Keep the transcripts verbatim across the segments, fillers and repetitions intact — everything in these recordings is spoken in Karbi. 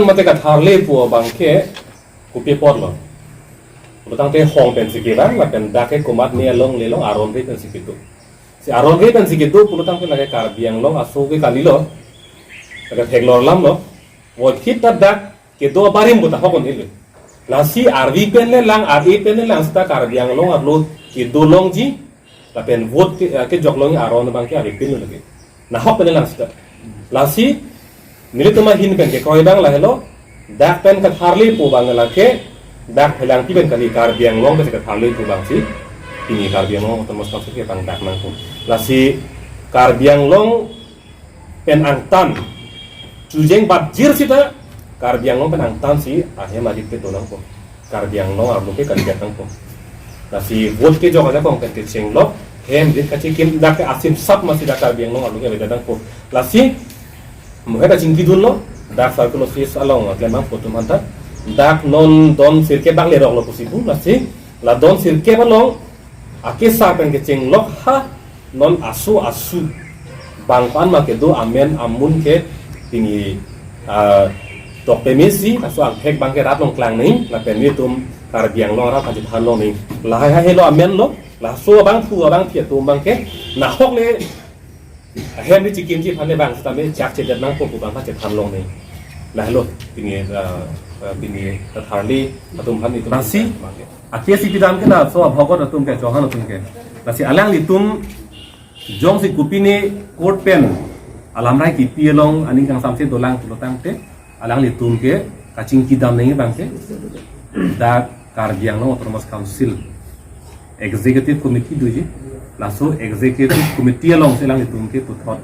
Mate katharle pu abangke kopi apotlo pulotangte hong pensi kevang lapen dak ke komatne alongle along aron re pensi kedo. Si aron re pensi kedo pulotangte lake Karbi Anglong aso ke kalilo. Lake theklong alamlo. Voiphit ta dak kedo abarim pu ta hokon helo. Lasi arvi pen le lang, ar-e pen le lang seta Karbi Anglong arlo kedo longji lapen vote ke, eh, kejok longji aron abangke arvi pen le lake. Nahok pen le lang seta. Lasi nelitum ahin pen kekroi abang lahelo, dak pen katharle pu abang lake, dak phelangpi pen kali, Karbi Anglong pen katharle pu abangsi pini Karbi Anglong Autonomous Council kevang dak nangpo. Lasi Karbi Anglong pen angtan chujeng batjir seta Karbi Anglong pen angtansi ahem ajit kedo nangpo. Karbi Anglong arlo ke kalidet nangpo. Lasi vote kejok ajakong pen kechenglok, hem dit kachikim dak ke asim sap masi dak Karbi Anglong arlo ke kalidet nangpo. Lasi mohe ta chingkidunlo, dak circle office along klem nangpo atum aphanta. Dak non don sirkep bang leroklo pusi pu, lasi la don sirkep along akesar pen kechenglok ha non aso asu bang pan ma kedo amen amun ke pini, ah, tok pemesi aso angthek abangke rat along klang nangji lapen nelitum Karbi Anglong arat aphan chethan long nangji. Lahai ha helo amenlo, laso abangphu abangphi atum abangke nahok le ahem ni chikimji aphan le bang sitame chak chedet nangpo pu abang aphan chethan long nangji. Lahelo pini, ah, ah, pini katharle atum aphan nelitum. Lasi abangke ake si pidam ke laso abhogot atum ke, Chauhan atum ke. Lasi alanglitum jongsi kopine court pen alamrai kipi along aning kangsamse dolang pulotangte alanglitum ke kachingkidam nangji abangke dak Karbi Anglong Autonomous Council Executive Committee doji, laso Executive Committee alongsi alanglitum ke puthot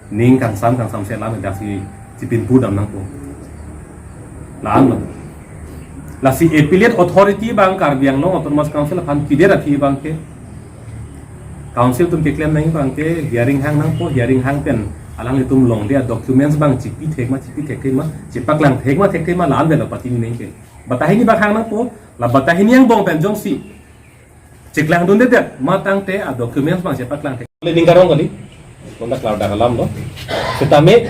ning kangsam kangsamse alam daksi chipinpu dam nangpo. La-anlo. Lasi appellate authority abang Karbi Anglong Autonomous Council aphan kidet aphi abangke council atum keklem nangji abangke hearing hang nangpo, hearing hang pen alanglitum longledet documents abang chipi thek ma, chipi thekthe ma, chepaklang thek ma, thekthe ma, la-an pen la patini nangji ke. Batahini abang hang nangpo, la batahini angbong pen jongsi cheklangdundedet ma tangte a documents abang chepaklang thek. Le ning karong kali, konda klardak alamlo. Sitame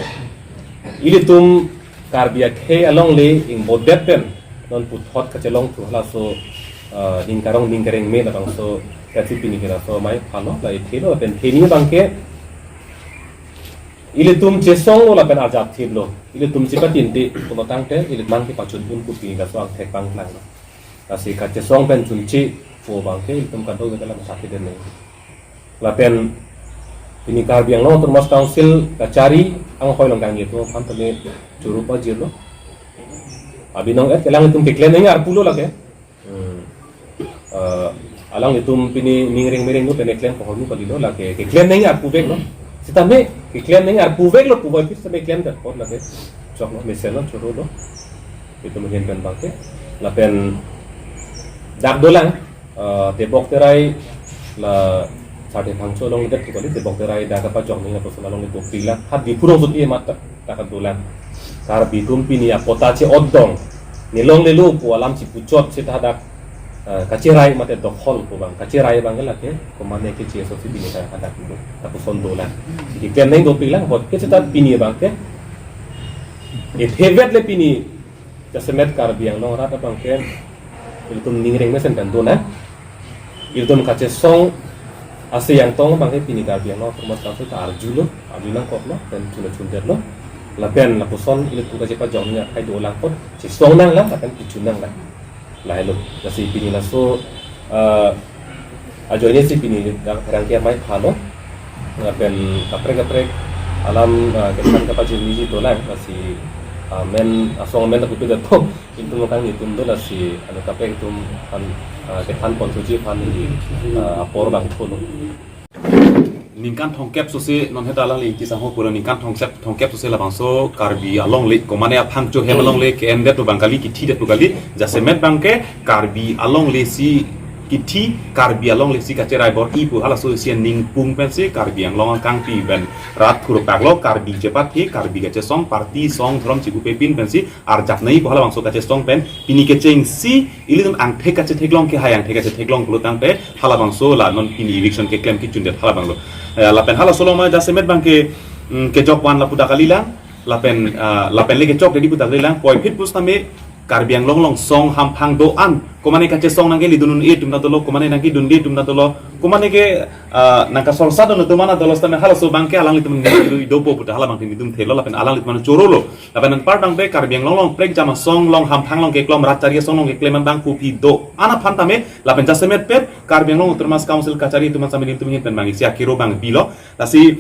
ilitum Karbi akhei alongle ingbodet pen non puthot kachelong thu halaso, ah, ning karong ning kareng me labangso kachipini ke laso amei phalo, la ithelo pen theni abangke ilitum chesonglo lapen ajat thiplo, ilitum chipatinte pulotangte ilitum ke pachunpun pu pini laso angthek abang klanglo. Lasi kachesong pen chunche pu abangke ilitum kadokave ta lam sakhi den nangji. Lapen pini Karbi Anglong Autonomous Council kachari anghoi along kangni atum aphan tame choro pajirlo. Abinong et alanglitum keklem nangji arpulo lake. Hmm. Eh, alanglitum pini ning reng mereng do pen keklem kohonu kalilo lake. Keklem nangji arpuveklo. Sitame keklem nangji arpuveklo, puvoiphit sitame klemdet apot lake. Choklo, mesenlo, chorolo. Itum ahin pen abangke. Lapen dak dolang, eh, Tebok Terai la Sarthe Phangcho along ledet thu kali, Tebok Terai dak kapajok nangji lapuson alongle dopiklang. Ha Diphu rongsopi amat dak, dak dolang. Karbi atum pini apatta che-otdong, nelonglelo pu alam chipuchot seta dak, eh, kacherai mate dokhol pu abang. Kacherai abang ke lake komatne ke che-esosi pini ka hadak pu, lapuson dolang. Keklem nangji dopiklang, hot ke seta pini abangke ephevet le pini jasemet Karbi Anglong arat abangke ilitum ning reng mesen pen donang. Ilitum kachesong ase Yangtong abangke pini Karbi Anglong Autonomous Council ta arjulo, arju nangkoklo, pen chun chundetlo. Lapen lapuson ilitum kachepajok nangji akhei dolang apot chesong nanglang, lapen kichun nanglang. Lahelo. Lasi pini laso, eh, ajoine si pini dak pherangke amei phalo. Lapen kaprek kaprek alam, eh, kethan kapajirniji dolang. Lasi, eh, amen, asong amen ta kutu dato. Itum kangni atum do, lasi anu kaprek atum aphan, eh, kethan ponthuji aphan, eh, apor abang tholo. Ningkan thomkep sose non heta alangli Ingti sangho pulo ningkan thomkep, thomkep sose labangso Karbi alongle, komatne aphangcho hem alongle ke-endet pu abang kali, kithi det pu kali, jasemet abangke Karbi alongle si kithi, Karbi alongle si kacherai bor-i pu halaso si ningpung pensi Karbi Anglong akangpi pen rat thurpaklo, Karbi chepathi, Karbi kachesong, party song, dhorom chibupepin pensi arjap nangji pu halabangso kachesong pen pini kechengsi ilitum angthek kachetheklong, kehai angthek kachetheklong pulotangte halabangso la non pini eviction keklem kichundet halabanglo. Eh, lapen halaso along ma jasemet abangke, mm, kejok van lapu dak kalilang, Lapen, ah, lapen le kechok dedi puta kalilang, puvoiphit pusitame Karbi Anglong along song hamphang do-an. Komane kachesong nangkelidun un-e atum ta dolo, komane nangkedunde atum ta dolo, komane ke, ah, nangkasorsa dun atum ta dolo, sitame halaso abangke alanglitum nangkelu dopo puta hala abangke nelitum thelo, lapen alanglitum chorolo. Lapen anparta abangke Karbi Anglong along prekjam asong along hamphang along keklem, rat chari asong along keklem abang kopi do-an aphan tame, lapen jasemetpet Karbi Anglong Autonomous Council kachari atum sitame nelitum ahin pen abang isi akero abang pilo. Lasi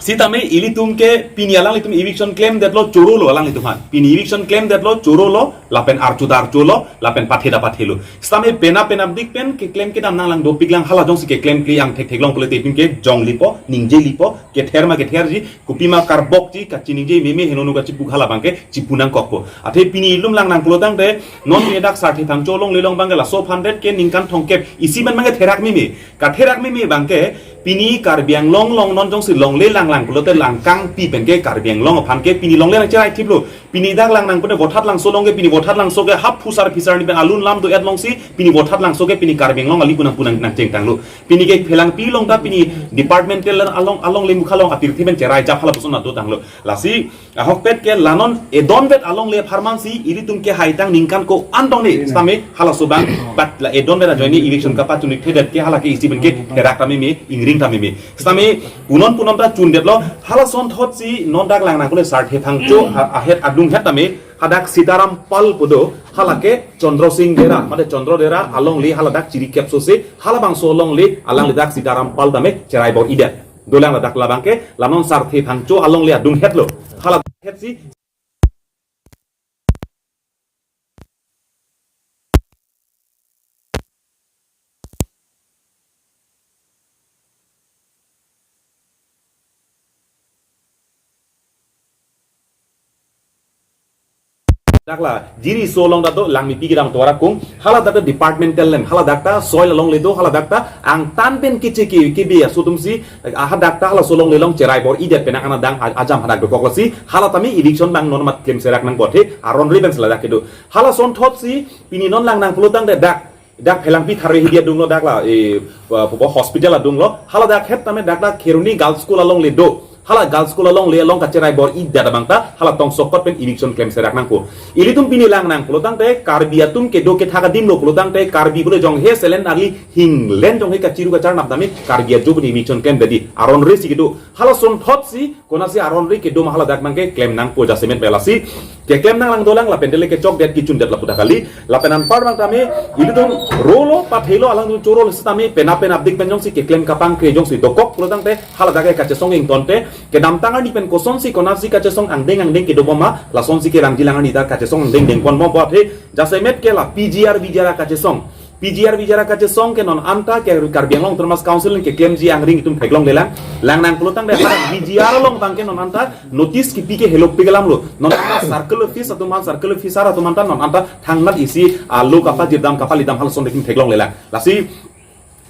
sitame ilitum ke pini alanglitum eviction klemdetlo, chorolo alanglitum aphan. Pini eviction klemdetlo, chorolo, lapen archu ta archulo, lapen pathe ta pathelo. Sitame penap penapdik pen keklem kedam nanglang dopiklang, hala jongsi keklemkle angthek theklong pulote ipin ke jonglipo, ningjelipo, kether ma ketherji, kopima karbokji, kachiningje meme, heno nu kachipu hala abangke chipu nangkokpo. Athe pini ilum lang nang pulotangte, non pini dak Sarthe Phangcho alongle along abangke laso aphan det ke ningkan thomkep isi man abangke therak meme. Katherak meme abangke, pini Karbi Anglong along non jongsi longle langlang pulote langkangpi pen ke Karbi Anglong aphan ke pini longle nangcherai thiplo. Pini dak lang nang pune Vothatlangso along ke, pini Vothatlangso ke hap phusar phisar ni pen alun lam do-et alongsi, pini Vothatlangso ke pini Karbi Anglong ali punang punang nangchengtanglo. Pini ke phelangpi along ta pini departmental along, alongle mukha along apirthe pen cherai jap hala puson ado tanglo. Lasi ahokpet ke la non edonvet alongle apharman si ilitum ke haitang ningkan ko-an tong ne, sitame halaso abang, but la edonvet ajoine eviction kapachun-ik thedet ke hala ke isi pen ke therak ta meme, ingring ta meme. Sitame punon punon ta chundetlo, halason thotsi non dak lang nang pune Sarthe Phangcho a-, ahet adunghet tame, hadak Sitaram Pal pu do, hala ke Chandra Sing Dera, mate Chandra Dera alongle, hala dak Chirikep sose, halabangso alongle, alongle dak Sitaram Pal tame cherai bor-idet. Dolang ladak labangke, la non Sarthe Phangcho alongle adunghetlo. Hala hetsi dak la, jiri so along ta do, Langmepi kedam tovar akung, hala dak ta departmental land, hala dak ta soil alongle do, hala dak ta angtan pen kiche ki, kibi aso atumsi, ah, hadak ta halaso alongle along cherai bor-idet penang ana dang a-, ajam hadak dokok lasi, hala tame eviction abang non mat klem serak nangpo athe, aron re pen si ladak kedo. Halason thotsi, pini non lang nang pulotangte dak, dak phelangpi tharve hidi adunglo dak la, eh, pu-, pu-, hospital adunglo. Hala dak het tame dak dak Kheroni Girls School alongle do. Hala Girls School alongle along kacherai bor-idet abang ta, hala tongsokot pen eviction klem serak nangpo. Ilitum pini lang nang pulotangte, Karbi atum kedo kethak adim lo pulotangte, Karbi pule jong he selen arli hinglen jong he kachiru kacharnap tame, Karbi ajo puni eviction klem dedi. Aron re si kedo. Halason thotsi, konatsi aron re kedo ma hala dak abangke klem nangpo jasemet pen lasi. Keklem nanglang dolang lapen dele kechokdet kechundet lapu dak kali. Lapen anpar abang tame, ilitum rolo, pathelo, alangtum chorolo sitame, penap penapdik pen jongsi keklem kapangkre jongsi dokok pulotangte, hala dak ke kachesong ingtonte, kedamtang arni pen kosonsi konatsi kachesong angdeng angdeng kedo bom ma, lasonsi kevangjilang arni ta kachesong angdeng dengpon bompo athe, jasemet ke la P G R V G R kachesong. P G R V G R kachesong ke non anta ke Karbi Anglong Autonomous Council keklemji angring itum theklonglelang. Lang nang pulotangte ha V G R along abangke non anta notice kipi ke helopik alam lo. Non anta circle office atum aphan, circle officer atum aphan ta non anta thangnat isi, ah, lo kapajir dam kapali dam halason itum theklonglelang. Lasi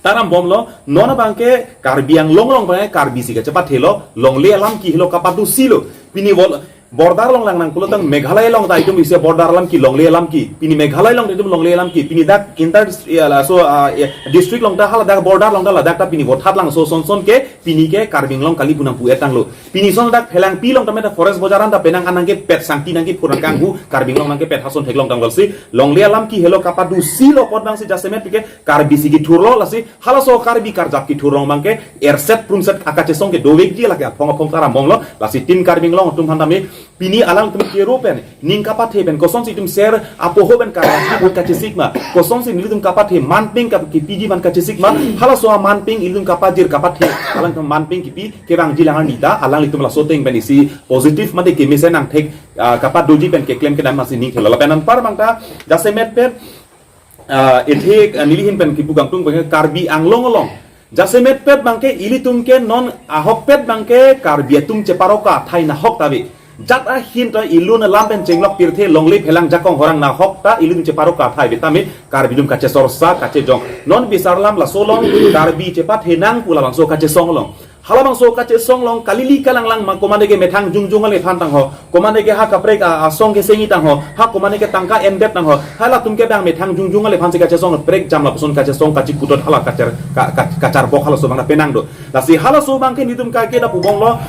taram bomlo, non abangke Karbi Anglong along abangke Karbi si kachepathelo, longle alam ke helo kapado si lo. Pini vol-, border along lang nang pulotang Meghalaya along ta itum isi border alam ke longle alam ke. Pini Meghalaya along itum longle alam ke. Pini dak inter dis-, ya, laso, ah, ya, district along ta hala dak border along ta ladak ta pini Vothatlangso son son ke pini ke Karbi Anglong kali pu nangpu-et tanglo. Pini son dak phelangpi along tame ta forest bojar an ta penang an nangkepet, sangti nangkephur nangkanghu, Karbi Anglong nangkepet hason theklong tanglo si. Longle alam ke helo kapado si lo apot abang si jasemet pi ke Karbi si kethurlo lasi. Halaso Karbi karjap kethur along abangke erset prumset akachesong ke dovekji lake aphong aphong taram bomlo. Lasi tin Karbi Anglong atum aphan tame pini alangtum kero pen, ning kapathe pen, kosonsi itum ser apoho pen Karbi aphan kachesik ma, kosonsi nelitum kapathe manpeng kap-, kipiji aphan kachesik ma, halaso amanpeng ilitum kapajir kapathe, alangtum manpeng kipi kevangjilang arni ta, alanglitum laso ateng pen isi positive mate kemesen angthek, ah, kapadoji pen keklem kedam masi ning thelo. Lapen anpar abang ta, jasemet pen, ah, ethe, ah, neli ahin pen kipu kangtung abangke Karbi Anglong along. Jasemetpet abangke ilitum ke non ahokpet abangke Karbi atum cheparoka athai nahok ta ave. Jat ahin ta ilun alam pen chenglok pirthe longle phelang jakong horang nahok ta ilitum cheparoka athai ave tame Karbi atum kachesorsa kachejong. Non bisar alam laso along Karbi chepathe nang pu labangso kachesong along. Halabangso kachesong along kalili kalanglang ma komane ke methang jongjong ale aphan tangho. Komane ke ha kaprek a, asong ke sengi tangho. Ha komane ke tangka endet tangho. Halatum ke abang methang jongjong ale aphan si kachesong prekjam lapuson kachesong kachiputot hala kachar, ka, ka, kacharbok halaso abang penang do. Lasi halaso abangke nelitum kake ta pubomlo.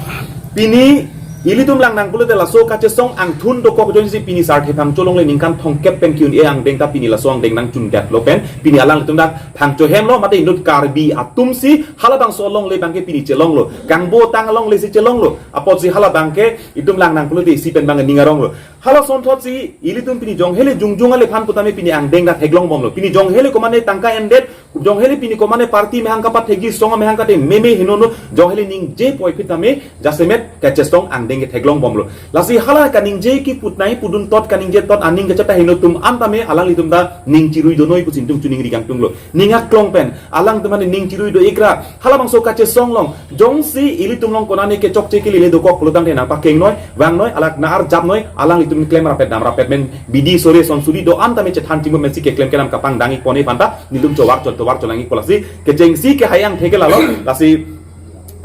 Pini Ilitum lang nangpulote laso kachesong angthun dokok ajoinesi pini Sarthe Phangcho alongle ningkan thomkep pen ki-un-e angdeng ta pini laso angdeng nangchundet lo pen pini alanglitum dak Phangcho hem lo mate inut Karbi atumsi halabangso alongle abangke pini chelonglo. Kangbotang alonglesi chelonglo. Apotsi halabangke itum lang nangpulote isi pen abang ning aronglo. Halasonthotsi ilitum pini jonghele jongjong ale aphan putame pini angdeng dak theklongbomlo. Pini jonghele komane tangka endet, jonghele pini komane party amahang kapathekji, song amahang kate meme henono, jonghele ningje poi putame jasemet kachesong angdeng ke theklongbomlo. Lasi hala kaningje kiputnai pudun tot kaningje tot aning kacheta heno atum an tame alanglitum ta ning chirui donoi pusi itum chuningri kangtunglo. Ning aklong pen alangtum an ning chirui do ikra. Halabangso kachesong along jongsi ilitum along konane kechokche kelile dokok pulotangte nangpakengnoi, vangnoi, alak na-arjapnoi, alanglitum klem rapet dam rapet men bidi sore sonsuri do-an tame chethan chimum mensi keklem kedam kapangdang-ik pon aphan ta nelitum chovar chol tovar cholang-ikpo. Lasi kechengsi kehai angthek ke lalo, lasi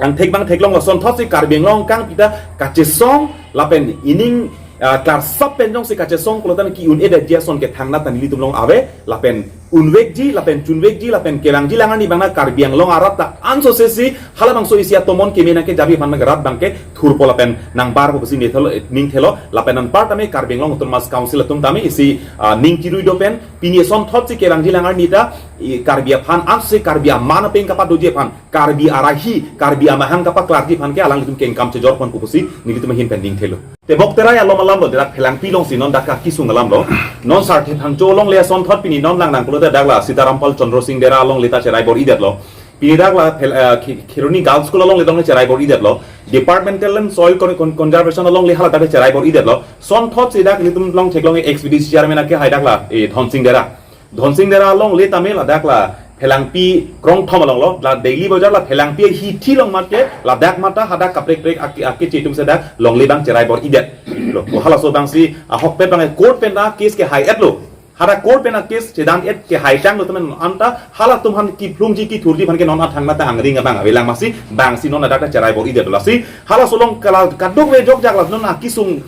angthek abang theklong lasonthotsi Karbi Anglong kangpi ta kachesong lapen ining, ah, klarsap pen jongsi kachesong pulotangte ki-un-edetji ason ke thangnat ta nelitum along ave, lapen unvekji, lapen chunvekji, lapen kevangji lang arni abang na Karbi Anglong arat ta ansosesi halabangso isi atomon keme nangkejabi aphan abang rat abangke thurpo lapen nangbarpo pusi ningthelo, ningthelo, lapen anparta me Karbi Anglong Autonomous Council atum tame isi, ah, ning chirui do pen pini asonthotsi kevangji lang arni ta i Karbi aphan ansi Karbi aman apeng kapadoji aphan, Karbi arahi, Karbi amahang kapaklarji aphan ke alanglitum kengkam chejor ponpo pusi nelitum ahin pen ningthelo. Tebok terai alom alamlo, dak Phelangpi alongsi non dak akisung alamlo. Non Sarthe Phangcho alongle asonthot pini non lang nangpulote dak la Sitaram Pal Chandra Sing Dera alongle ta cherai bor-idetlo. Pini dak la Phel-, eh, Khe-, Kheroni Girls School alongle dong cherai bor-idetlo. Departmental and Soil Con-, Con-, Conservation alongle hala dak cherai bor-idetlo. Sonthotsi dak nelitum along theklong ex B D C chairman akehai dak la, eh, Dhon Sing Dera. Dhon Sing Dera alongle tame ladak la Phelangpi krongthom alonglo, la Daily Bazar la Phelangpi hithi along mat ke, ladak mat ta hadak kaprek prek ake, akeche atum si dak longle abang cherai bor-idet. Lo, ko halaso abangsi ahokpet abang court pen ta case kehai-etlo. Hadak court pen a case chedan-et kehai tanglo tame non anta halatum aphan kiphlungji kithurji aphan ke non athangnat ta angring abang avelang masi bangsi non ladak ta cherai bor-idet lasi halaso along kala kadokave jokjak la non akisung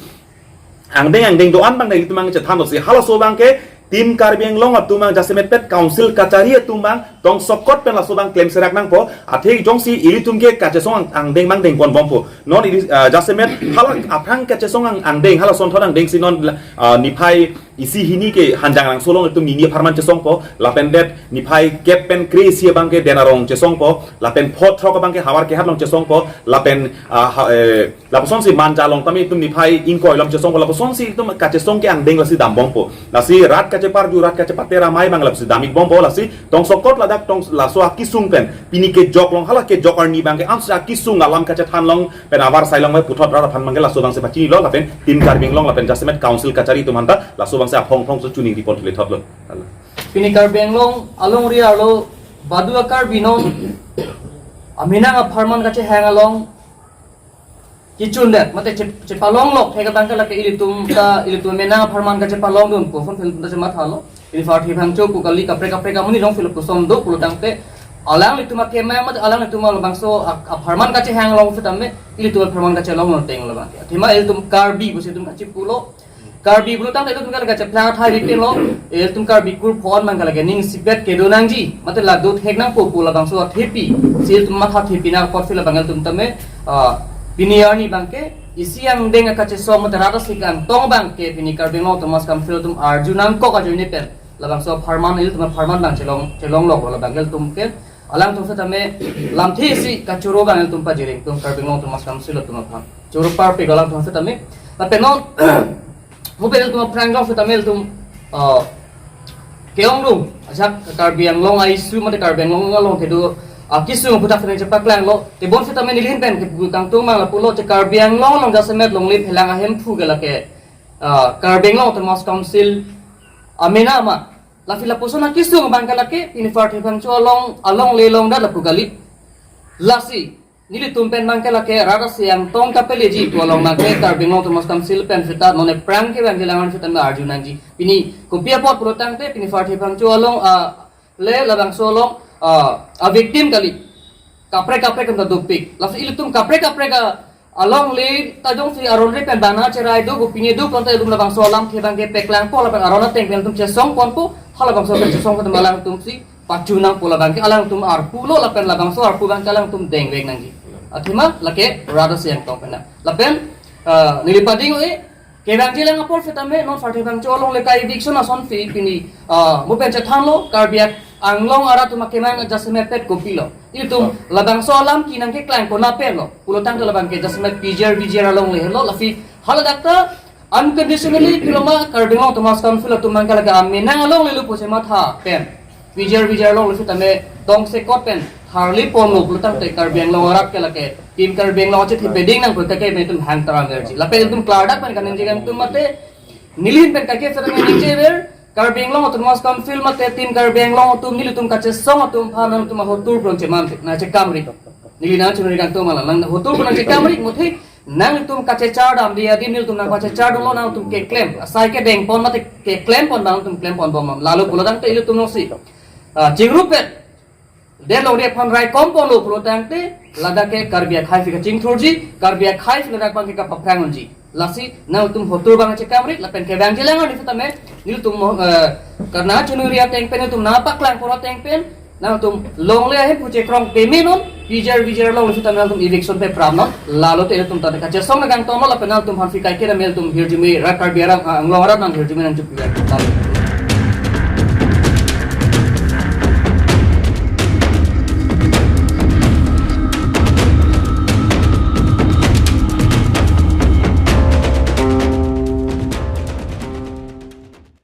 angdeng angdeng do-an abang dak itum abang chethanlo si halaso abangke Team Karbi Anglong atum abang jasemet pet council kachari atum abang tongsokot pen laso abang klem serak nangpo, athe jongsi ilitum ke kachesong ang-, angdeng abang dengponbompo. Non ili, ah, jasemet hala aphrang kachesong ang-, angdeng, halasonthot angdengsi non, ah, niphai isi hini ke Hanjangrangso along itum nini apharman chesongpo, lapen det niphai kep pen kre-isi abangke Den Arong chesongpo, lapen pho throk abangke Howraghat along chesongpo, lapen, ah, ha-, eh, lapusonsi Manja along tame itum niphai ingkoi along chesongpo, lapusonsi itum kachesong ke angdeng lasi dambompo. Lasi rat kacheparju, rat kachepater amei abang lapusi dam-ikbompo, lasi tongsokot ladak tong laso akisung pen pini kejok along hala kejok arni abangke ansi akisung alam kachethan along pen avarsai along ave puthot rat aphan abangke laso abangsi pachinilo lapen Team Karbi Anglong lapen jasemet council kachari atum aphanta laso abangsi aphong aphongso chuningri pon thule thotlo. Pini Karbi Anglong alongri arlo badu a-Karbi non amenang apharman kachehang along kichundet, mate che-, chepalonglok, thek abangke lake ilitum ta, ilitum amenang apharman kachepalongdunpo, pon pen ta chemathalo. Pini Sarthe Phangcho pu kali kaprek kaprek amonit jongsi lapuson do pulotangte alanglitum akemang mate alanglitum labangso a-, apharman kachehang along setame ilitum apharman kachelong non teng labang. Athema ilitum Karbi pusi itum kachipulo. Karbi pulotangte ilitum kali kacheplang athai ripinlo, ilitum Karbi kur phon abangke lake ning isipet kedo nangji, mate la do thek nangpo pu labangso athepi, si ilitum matha thepi nangkok si labang ilitum tame, ah, pini arni abangke isi angdeng akachesong mate rat asi kangtong abangke pini Karbi Anglong Autonomous Council atum arju nangkok ajoine pen labangso apharman ilitum apharman abang chelong, chelonglok labang ilitum ke alangtum setame lamthe isi kachoro abang ilitum pajireng atum Karbi Anglong Autonomous Council atum aphan. Choro parpik alangtum setame. Lapen non mo pen ilitum aphrang jong setame ilitum, ah, ke-ongdung ajak Karbi Anglong a-issue mate Karbi Anglong along kedo, ah, kisung aphuthak setame chepaklanglo. Tebon setame neli ahin pen kepu kangtung abang lapulo che Karbi Anglong along jasemet longle phelang ahemphu ke lake, ah, Karbi Anglong Autonomous Council amena ma. Lasi lapuson akisung abangke lake pini Sarthe Phangcho along, alongle along dak lapu kali. Lasi nelitum pen abangke lake rat asi angtong kapeleji pu along abangke Karbi Anglong Autonomous Council pen seta non aphrang kevangji lang-an seta arju nangji. Pini kopi apot pulotangte pini Sarthe Phangcho along, ah, le labangso along, ah, a-victim kali. Kaprek kaprek atum ta dopik. Lasi ilitum kaprek kaprek a alongle ta jongsi aron re pen bang nangcherai do, kopine do, pulotangte ilitum labangso alamthe abangke paklangpo lapen aron ateng pen ilitum chesongponpo, halabangso pen chesong pen alangtumsi pachu nangpo labangke alangtum arpu lo lapen labangso arpu abangke alangtum dengvek nangji. Athema lake rat asi angtong pen. Lapen Ah, neli pading-o-e, kevangjilang apor sitame non Sarthe Phangcho along le ka-eviction asonsi pini, ah, mo pen chethanlo, Karbi Anglong arat atum akemang adjustment pet kopilo. Ilitum labangso alam kenang keklang konat pen lo. Pulotangte labang ke adjustment P G R, V G R along le helo, lasi haladak ta unconditionally piloma Karbi Anglong Autonomous Council atum abang ke lake amenang along le lupo chematha pen P G R, V G R along le sitame tongsekot pen tharli ponlo pulotangte Karbi Anglong arat ke lake Team Karbi Anglong achethe peding nangkok ke netum hang taram verji. Lapen itum klardak pen kaningje kangtung mate, neli ahin pen kake sitame ningjever, Karbi Anglong Autonomous Council mate Team Karbi Anglong atum nelitum kachesong atum aphan nangtum ahotur pron cheman nangchekamri. Neli nangchunri kangtung mala nang hotur pron nangchekamri, muthe nangtum kachechar damde adim nelitum nangpachechar damlo, nangtum keklem asai kedeng pon mate keklem pon abang nangtum klem pon bom, lalo pulotangte ilitum nongsi, ah, chingrup pen den longri aphan raikom ponlo pulotangte ladak ke Karbi akhei aphi kachingthurji, Karbi akhei aphi ladak abang ke kapaphrang unji. Lasi nangtum hotur abang chekamri, lapen kevangjilang arni sitame nelitum mo, eh, karna chunuri ateng pen, nelitum nangpaklang pon ateng pen, nangtum longle ahem puche krong peme non, P G R, V G R along le sitame nangtum eviction pe pram non, lalote ilitum ta kachesong nangkangtong non, lapen nangtum aphan aphi kaike nang ilitum hirjume rat Karbi arat, ah, Anglong arat nang hirjume nangjupi.